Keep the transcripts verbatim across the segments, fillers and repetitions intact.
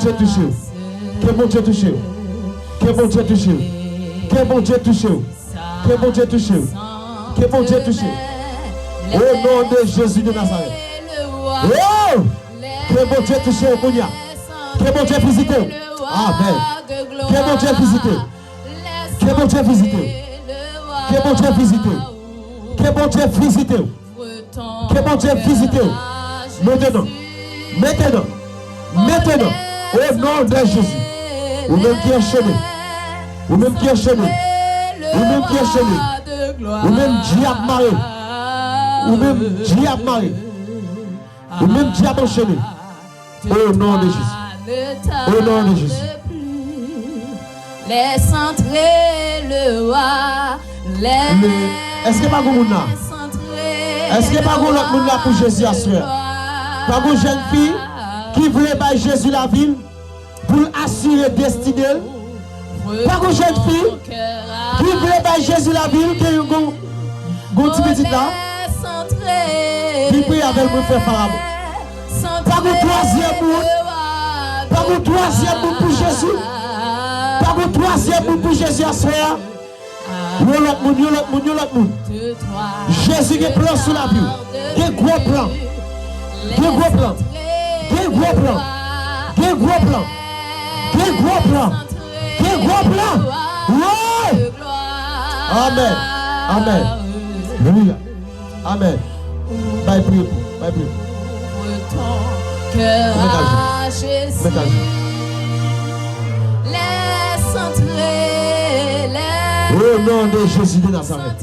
Bondye touche w. Ke Bondye touche w. Ke Bondye touche w. Ke Bondye touche w. Ke Bondye touche w. Ke Bondye touche w. O non de Jezi de Nazarèt. Oh! Ke Bondye touche w kounye a. Ke Bondye vizite w. Amèn. Ke Bondye vizite w. Ke Bondye vizite w. Ke Bondye vizite w. Ke Bondye vizite w. Ke Bondye vizite w. Mentenan. Mentenan. Mentenan. O non de Jezi. Ou menm ki anchene. Ou menm ki anchene. Ou menm ki anchene. Ou menm dyab mare. Ou menm dyab mare. Ou menm dyab anchene. O non de Jezi. O non de Jezi. Laisse entrer le roi. Èske pa gon moun la? Èske pa gon lòt moun la pou Jezi aswè a? Pa gon jèn fi ki vle bay Jezi lavi l pou l asire destine l? Pa gon jèn fi ki vle bay Jezi lavi l, gen yon gon, gon ti pitit la? Vin priye avè l, mwen frè Farab. Pa gon twazyèm moun. Pa gon twazyèm moun pou Jezi. Pa gon twazyèm moun pou Jezi aswè a. Yon lòt moun, yon lòt moun, yon lòt moun. Jezi gen plan sou lavi w. Gen gwo plan. Gen gwo plan. Gen gwo plan. Gen gwo plan. Gen gwo plan. Gen gwo plan. Woy! Amèn. Amèn. Alelouya. Amèn. Bay priye pou, bay priye pou. Mèt al jwenn. Mèt al jwenn. O non de Jezi de Nazarèt.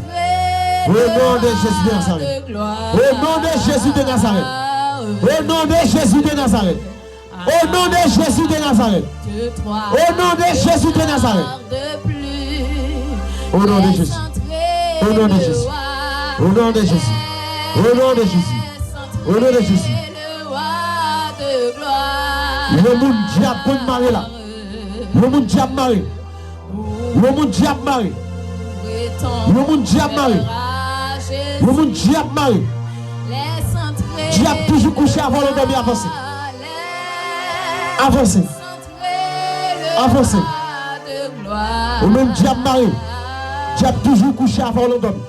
O non de Jezi de Nazarèt. O non de Jezi de Nazarèt. O non de Jezi de Nazarèt. O non de Jezi de Nazarèt. O non de Jezi de Nazarèt. O non de Jezi. O non de Jezi. O non de Jezi. O non de Jezi. O non de Jezi. Yon moun dyab konn mare la. Yon moun dyab mare. Yon moun dyab mare. Yon moun dyab mare. Yon moun dyab mare. Dyab toujou kouche avè w, lè w dòmi, avanse. Avanse. Avanse. Ou menm dyab mare. Dyab toujou kouche avè w, lè w dòmi.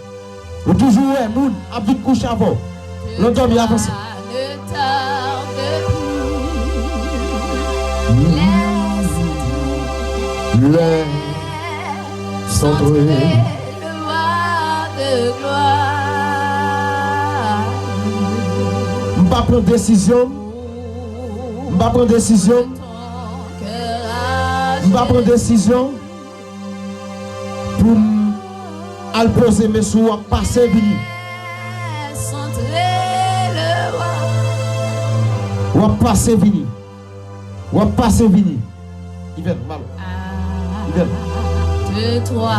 Ou toujou wè moun ap vin kouche avè w. Lè w dòmi, avanse. Lè santre. M pa pran desizyon m. M pa pran desizyon m. M pa pran desizyon pou m al poze men sou ou, w ap pase vini. W ap pase vini. W ap pase vini. Yvène, m al. Yvène. Tiye mèt sa.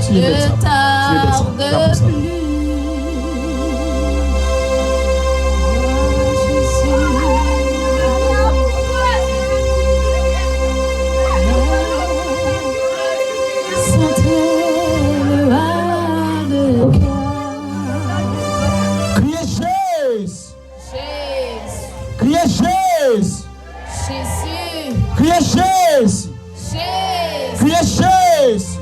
Tiye mèt sa. Gade pou sa. Ok. Kriye Jezi! Kriye Jezi! Kriye Jezi! Kriye Jezi!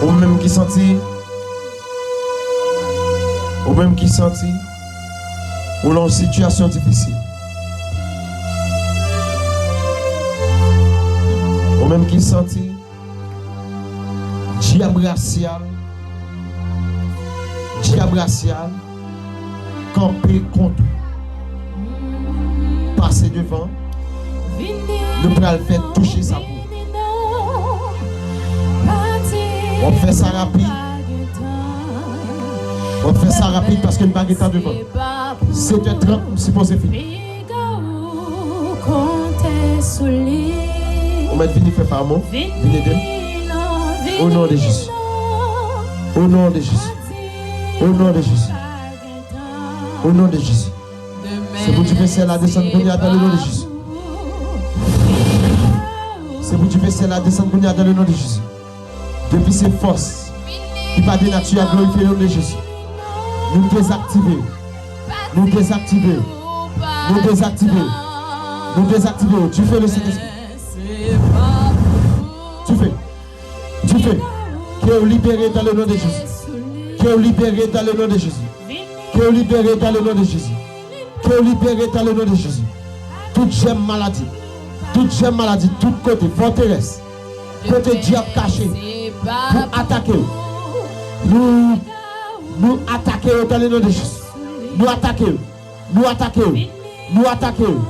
Ou menm ki santi, ou menm ki santi ou nan yon sitiyasyon difisil. Ou menm ki santi dyab rasyal, dyab rasyal kanpe kont ou. Pase devan, nou pral fè touche sa pou ou. W ap fè sa rapid. W ap fè sa rapid paske n pa gen tan devan. Sèt è trant, m sipoze fini. Ou mèt vini, frè Farmon. Vin ede m. O non de Jezi. O non de Jezi. O non de Jezi. O non de Jezi. Se pou dife syèl la desann kounye a, dans le nom de Jésus. Se pou dife syèl la desann kounye a, dans le nom de Jésus. Depi se fòs ki pa de nati a glorifye non de Jezi. Nou dezaktive. Nou dezaktive. Nou dezaktive yo. Nou dezaktive yo. Dife le Sentespri. Dife. Dife. Ke yo libere dans le nom de Jésus. Ke yo libere dans le nom de Jésus. Ke yo libere dans le nom de Jésus. Ke yo libere dans le nom de Jésus. Tout jèm maladi. Tout jèm maladi. Tout kote. Fòterès. Kote dyab kache. Pou atake yo. Nou, nou atake yo dans le nom de Jésus. Nou atake yo. Nou atake yo. Nou atake yo.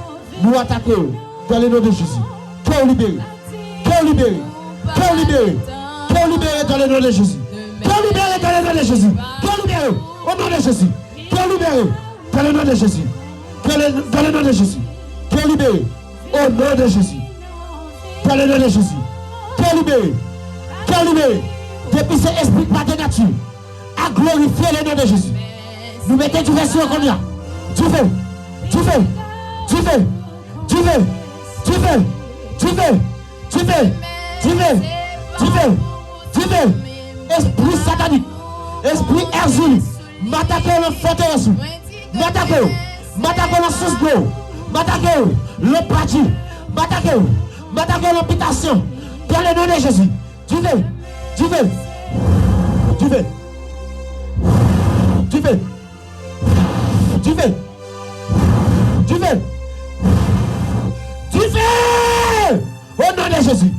Nou atake yo. Dans le nom de Jésus. Ke yo libere. Ke yo libere. Ke yo libere. Ke yo libere dans le nom de Jésus. Ke yo libere dans le nom de Jésus. Ke yo libere. Au nom de Jésus. Ke yo libere. Dans le nom de Jésus. Ke yo, dans le nom de Jésus. Ke yo libere. Au nom de Jésus. Dans le nom de Jésus. Ke yo libere. Ke yo libere. Depi se espri ki pa de nati. A glorifye le non de Jezi. Nou mete dife sou yo kounye a. Dife. Dife. Dife. Dife. Dife. Dife. Espri satanik. Espri èzili. M atake yo nan fòterès ou. M atake yo. M atake yo nan sous dlo. M atake yo nan pati. M atake yo. M atake yo nan bitasyon. Dans le nom de Jésus. Dife! Dife! Dife! Dife! Dife! Dife! Dife! O non de Jezi!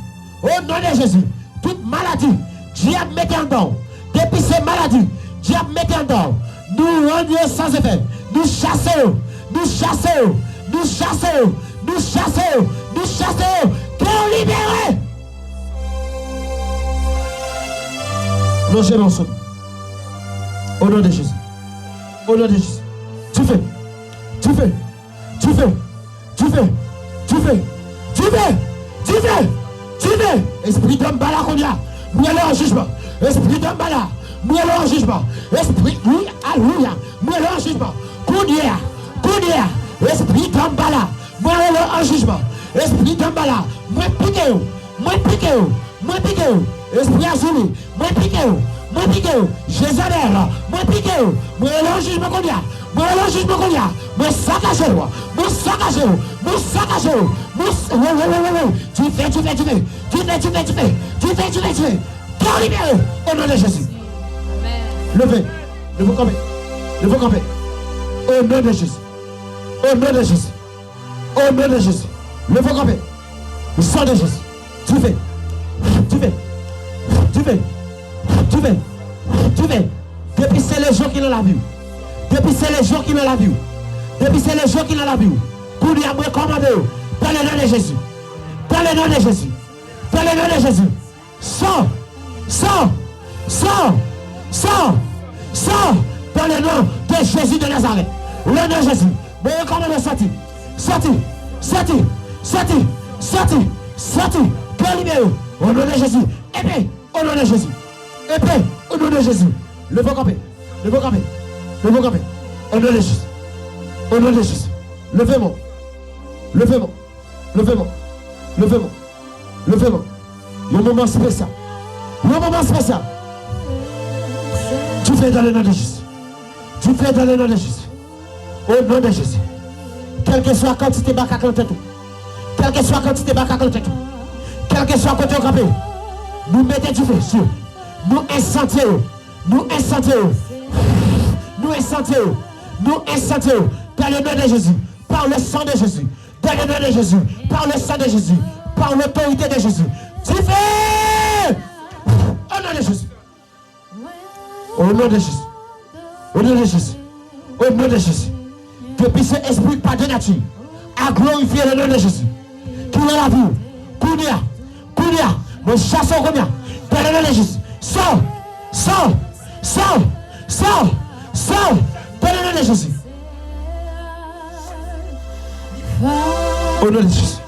O non de Jezi! Tout maladi, dyab mete anndan w. Depi se maladi, dyab mete anndan w. Nou rann yo san efè. Nou chase yo. Nou chase yo. Nou chase yo. Nou chase yo. Nou chase yo. Ke yo libere! Lonje men w sou m. O non de Jezi. O non de Jezi. Dife. Dife. Dife. Dife. Dife. Dife. Dife. Dife. Espri Danbala kounye a. M rele w an jijman. Espri Danbala. M rele w an jijman. Espri, wi, alelouya. M rele w an jijman. Kounye a. Kounye a. Espri Danbala. Mwen rele w an jijman. Espri Danbala. Mwen pike w. Mwen pike w. Mwen pike w. Espri èzili. Mwen pike w. Mwen pike w. Jezabèl. Mwen pike w. Mwen rele w an jijman kounye a. Mwen rele w an jijman kounye a. Mwen sakaje w. Mwen sakaje w. Mwen sakaje w. Mwen s-, wi, wi, wi, wi, wi. Dife, dife, dife. Dife, dife, dife. Dife, dife, dife. Ke w libere. O non de Jezi. Leve. Leve w kanpe. Leve w kanpe. O non de Jezi. O non de Jezi. O non de Jezi. Leve w kanpe. San de Jezi. Dife. Dife. Dife. Dife. Dife. Depi se lejyon ki nan lavi w. Depi se lejyon ki nan lavi w. Depi se lejyon ki nan lavi w. Kounye a mwen kòmande yo. Dans le nom de Jésus. Dans le nom de Jésus. Dans le nom de Jésus. Sò! Sò! Sò! Sò! Sò! Dans le nom de Jésus de Nazareth. Le nom de Jésus. Mwen rekòmande w sòti. Sòti. Sòti. Sòti. Sòti. Sòti. Ke w libere. O non de Jezi. Epe. O non de Jezi. Epe. O non de Jezi. Leve w kanpe. Leve w kanpe. Leve w kanpe. O non de Jezi. O non de Jezi. Leve men w. Leve men w. Leve men w. Leve men w. Leve men w. Yon moman espesyal. Yon moman espesyal. Dife dans le nom de Jésus. Dife dans le nom de Jésus. O non de Jezi. Kèlkeswa kantite makak nan tèt ou. Kèlkeswa kantite makak nan tèt ou. Kèlkeswa kote yo kanpe. Nou mete dife sou yo. Nou ensantye yo. Nou ensantye yo. Nou ensantye yo. Nou ensantye yo. Dans le nom de Jésus. Par le sang de Jésus. Dans le nom de Jésus, par le sang de Jésus, par l'autorité de Jésus. Dife! O non de Jezi. O non de Jezi. O non de Jezi. O non de Jezi. Depi se espri ki pa de nati, a glorifye le non de Jezi. Ki nan lavi w. Kounye a. Kounye a, mwen chase w kounye a. Dans le nom de Jésus. Sò! Sò! Sò! Sò! Sò! Dans le nom de Jésus. O non de Jezi.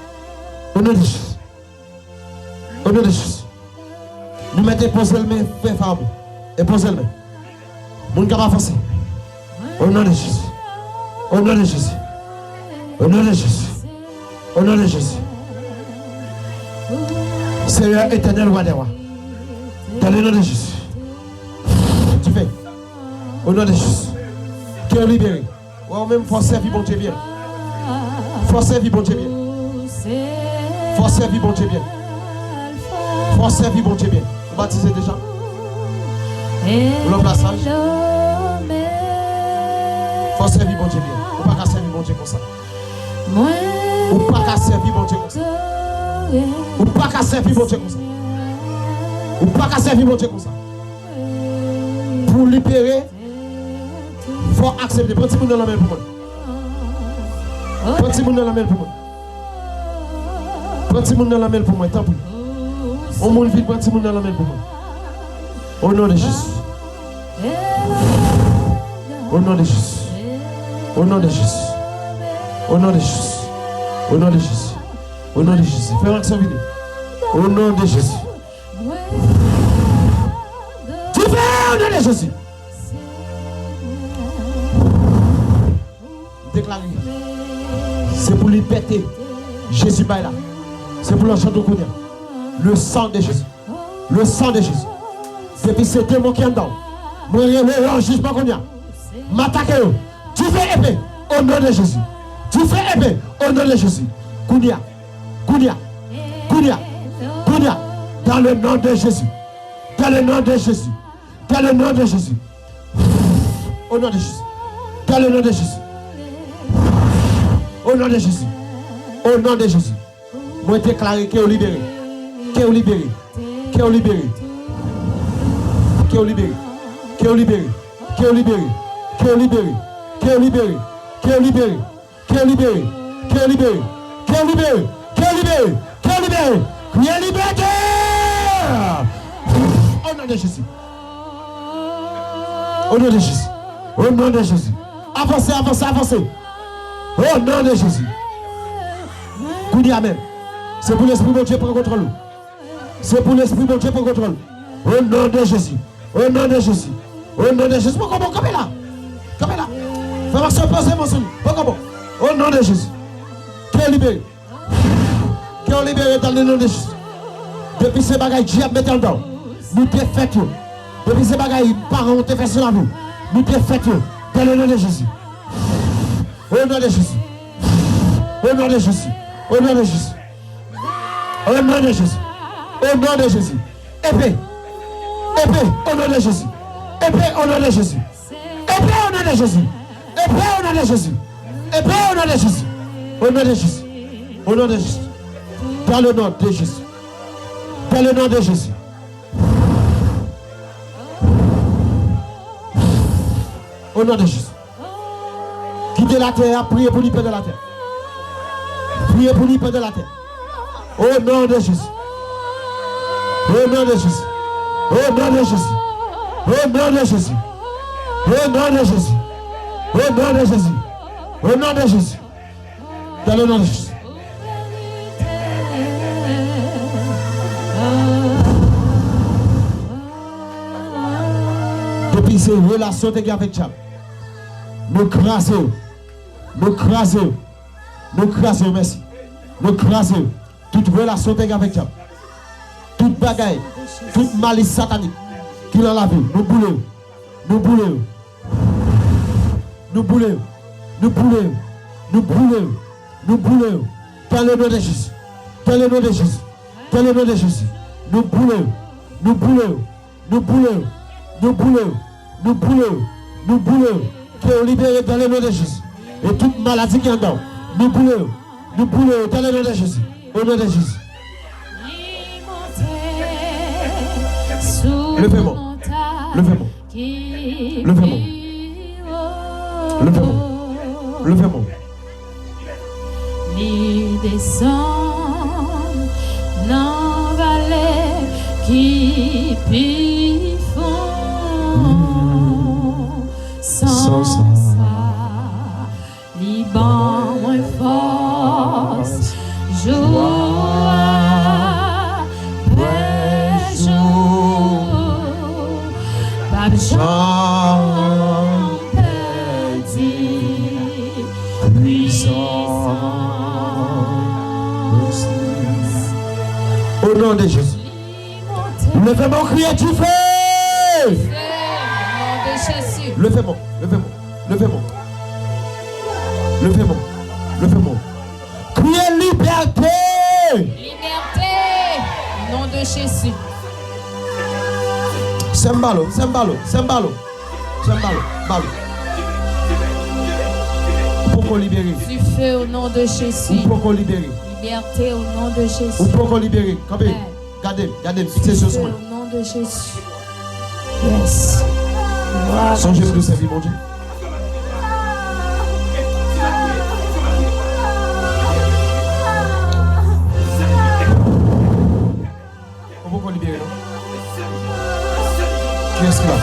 O non de Jezi. O non de Jezi. Nou mèt enpoze l men, frè Fabio. Enpoze l men. Moun k ap avanse. O non de Jezi. O non de Jezi. O non de Jezi. O non de Jezi. Seyè etènèl, wa dè wa. Dans le nom de Jésus. Dife. O non de Jezi. Ke w libere. Wè, ou menm fò w sèvi Bondye byen. Fò w sèvi Bondye byen. Fò w sèvi Bondye byen. Fò w sèvi Bondye byen. Ou batize deja? Ou nan plasaj? Fò w sèvi Bondye byen. Ou pa ka sèvi Bondye konsa. Ou pa ka sèvi Bondye konsa. Ou pa ka sèvi Bondye konsa. Ou pa ka sèvi Bondye konsa. Pou libere, fò w aksepte. Pran timoun nan nan men l pou mwen. Pran timoun nan nan men l pou mwen. Pran timoun nan nan men l pou mwen, tanpri. On moun vin pran timoun nan nan men l pou mwen. O non de Jezi. O non de Jezi. O non de Jezi. O non de Jezi. O non de Jezi. O non de Jezi. Fè m aksyon vini. O non de Jezi. Dife o non de Jezi. M deklare, se pou libète Jezi bay la. Se pou l anchante w kounye a. Le sang de Jésus. Le sang de Jésus. Depi se demon ki anndan w, mwen rele yo an jijman kounye a. M atake yo. Dife epe, o non de Jezi. Dife epe, o non de Jezi. Kounye a. Kounye a. Kounye a. Kounye a. Dans le nom de Jésus. Dans le nom de Jésus. Dans le nom de Jésus. Au nom de Jésus. Dans le nom de Jésus. Au nom de Jésus. Au nom de Jésus. Mwen deklare ke w libere. Ke w libere. Ke w libere. Ke w libere. Ke w libere. Ke w libere. Ke w libere. Ke w libere. Ke w libere. Ke w libere. Ke w libere. Ke w libere. Ke w libere. Ke w libere. Kriye libète. O non de Jezi. O non de Jezi. O non de Jezi. Avanse, avanse, avanse. O non de Jezi. Kounye a menm. Se pou Lespri Bondye pran kontwòl ou. Se pou Lespri Bondye pran kontwòl. O non de Jezi. O non de Jezi. O non de Jezi. Poko bon, kanpe la. Kanpe la. Fè m aksyon poze men sou li. Poko bon. O non de Jezi. Ke w libere. Ke w libere dans le nom de Jezi. Depi se bagay dyab mete anndan w, nou defèt yo. Depi se bagay paran w te fè sou lavi w, nou defèt yo. Dans le nom de Jezi. O non de Jezi. O non de Jezi. O non de Jezi. O non de Jezi. O non de Jezi. Epe. Epe, o non de Jezi. Epe, o non de Jezi. Epe, o non de Jezi. Epe, o non de Jezi. Epe, o non de Jezi. O non de Jezi. O non de Jezi. Dans le nom de Jésus. Dans le nom de Jésus. O non de Jezi. Kite latè a, priye pou li pandan latè. Priye pou li pandan latè. O non de Jezi. O non de Jezi. O non de Jezi. O non de Jezi. O non de Jezi. O non de Jezi. O non de Jezi. Dans le nom de Jésus. Depi se relasyon te gen avèk dyab, nou kraze yo. Nou kraze yo. Nou kraze yo, mèsi. Nou kraze yo. Tout relasyon te gen avèk dyab. Tout bagay, tout malis satanik ki nan lavi w, nou boule yo. Nou boule yo. Nou boule yo. Nou boule yo. Nou boule yo. Nou boule yo. Dans le nom de Jésus. Dans le nom de Jésus. Dans le nom de Jésus. Nou boule yo. Nou boule yo. Nou boule yo. Nou boule yo. Nou boule yo. Nou boule yo. Ke w libere dans le nom de Jésus. E tout maladi ki anndan w, nou boule yo. Nou boule yo dans le nom de Jésus. Au nom de Jésus. Leve men w. Leve men w. Leve men w. Leve men w. Leve men w. Li desann nan vale ki pi fon. San sa, li ban mwen fòs. Jou apre jou, p ap janm pèdi pwisans. O non de Jezi. Leve men w, kriye dife! Leve men w, leve men w, leve men w. Leve men w, leve men w, leve men w. Liberté, au nom de Jésus. Sè m balo, sè m balo, sè m balo, sè m balo, balo. Ou poko libere. Du feu au nom de Jésus. Ou poko libere. Liberté au nom de Jésus. Ou poko libere. Kanpe. Gade m, gade m, fikse je w sou mwen. Au nom de Jésus. Yes. Sonje m tou sèvi Bondye. Ou poko libere non. Kiyès ki la?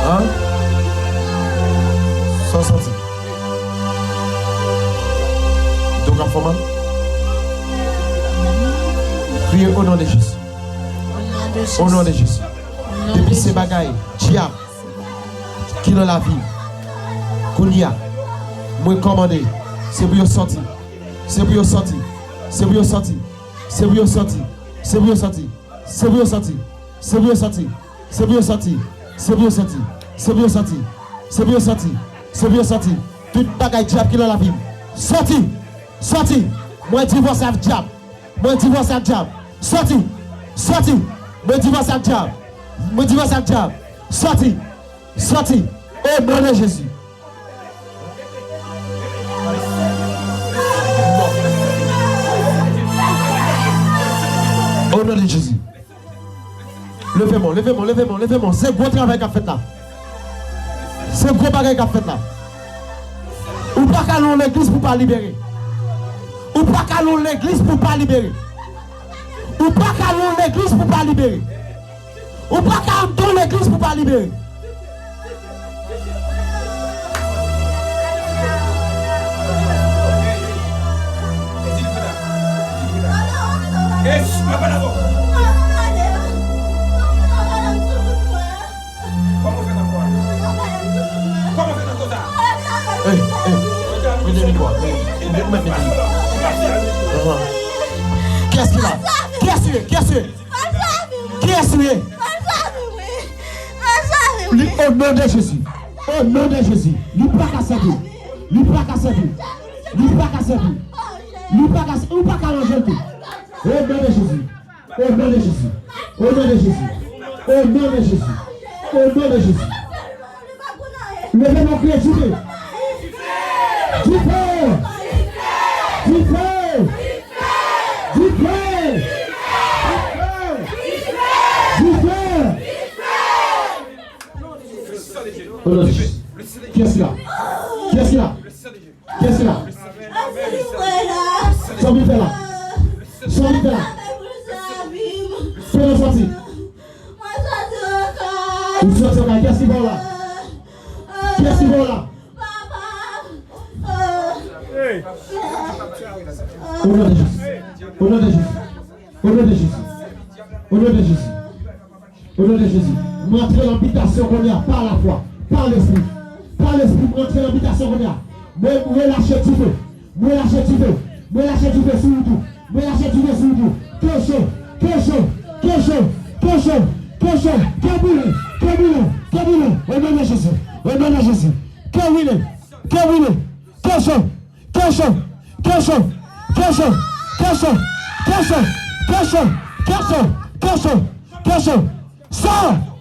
Hein? Sa w santi? Do k ap fè w mal? Kriye o non de Jezi. O non de Jezi. Depi se bagay dyab ki nan lavi m, kounye a, mwen kòmande, se pou yo sòti. Se pou yo sòti. Se pou yo sòti. Se pou yo sòti. Se pou yo sòti. Se pou yo sòti. Se pou yo sòti. Se pou yo sòti. Se pou yo sòti. Se pou yo sòti. Se pou yo sòti. Se pou yo sòti. Tout bagay dyab ki nan lavi m, sòti. Sòti. Mwen divòse ak dyab. Mwen divòse ak dyab. Sòti. Sòti. Mwen divòse ak dyab. Mwen divòse ak dyab. Sòti. Sòti. O non de Jezi. O non de Jezi. Leve men w, leve men w, leve men w, leve men w. Se gwo travay k ap fèt la. Se gwo bagay k ap fèt la. Ou pa ka nan yon legliz pou pa libere. Ou pa ka nan yon legliz pou pa libere. Ou pa ka nan yon legliz pou pa libere. Ou pa ka anndan yon legliz pou pa libere. Hey, hey, mete mikwo a. Mete, mete, mete. Ahan. Kiyès ki la? Kiyès ki ye? Kiyès ki ye? Kiyès ki ye? Li, o non de Jezi. O non de Jezi. Li pa ka sèvi. Li pa ka sèvi. Li pa ka sèvi. Li pa ka sèvi. Ou pa ka ranje l tou. O non de Jezi. O non de Jezi. O non de Jezi. O non de Jezi. O non de Jezi. Leve men w, kriye dife. Dife. Dife. Dife. Dife. O non de Jezi. Kiyès ki la? Kiyès ki la? Kiyès ki la? Sa w vin fè la? Sa w vin fè la? Fè nou sòti. Ou sòti lakay. Kiyès ki ba w la? Kiyès ki ba w la? O non de Jezi. O non de Jezi. O non de Jezi. O non de Jezi. O non de Jezi, mwen antre nan bitasyon kounye a pa lafwa, pa lespri. Pa lespri, mwen antre nan bitasyon kounye a. Mwen relache dife. Mwen relache dife. Mwen relache dife sou ou tou. Mwen relache dife sou ou tou. Ke cho, ke cho, ke cho, ke cho, ke cho, ke brile, ke brile, ke brile. O non de Jezi. O non de Jezi. Ke brile, ke brile. Ke cho, ke cho, ke cho, ke cho, ke cho, ke cho, ke cho, ke cho, ke cho, ke cho, ke cho. Sò!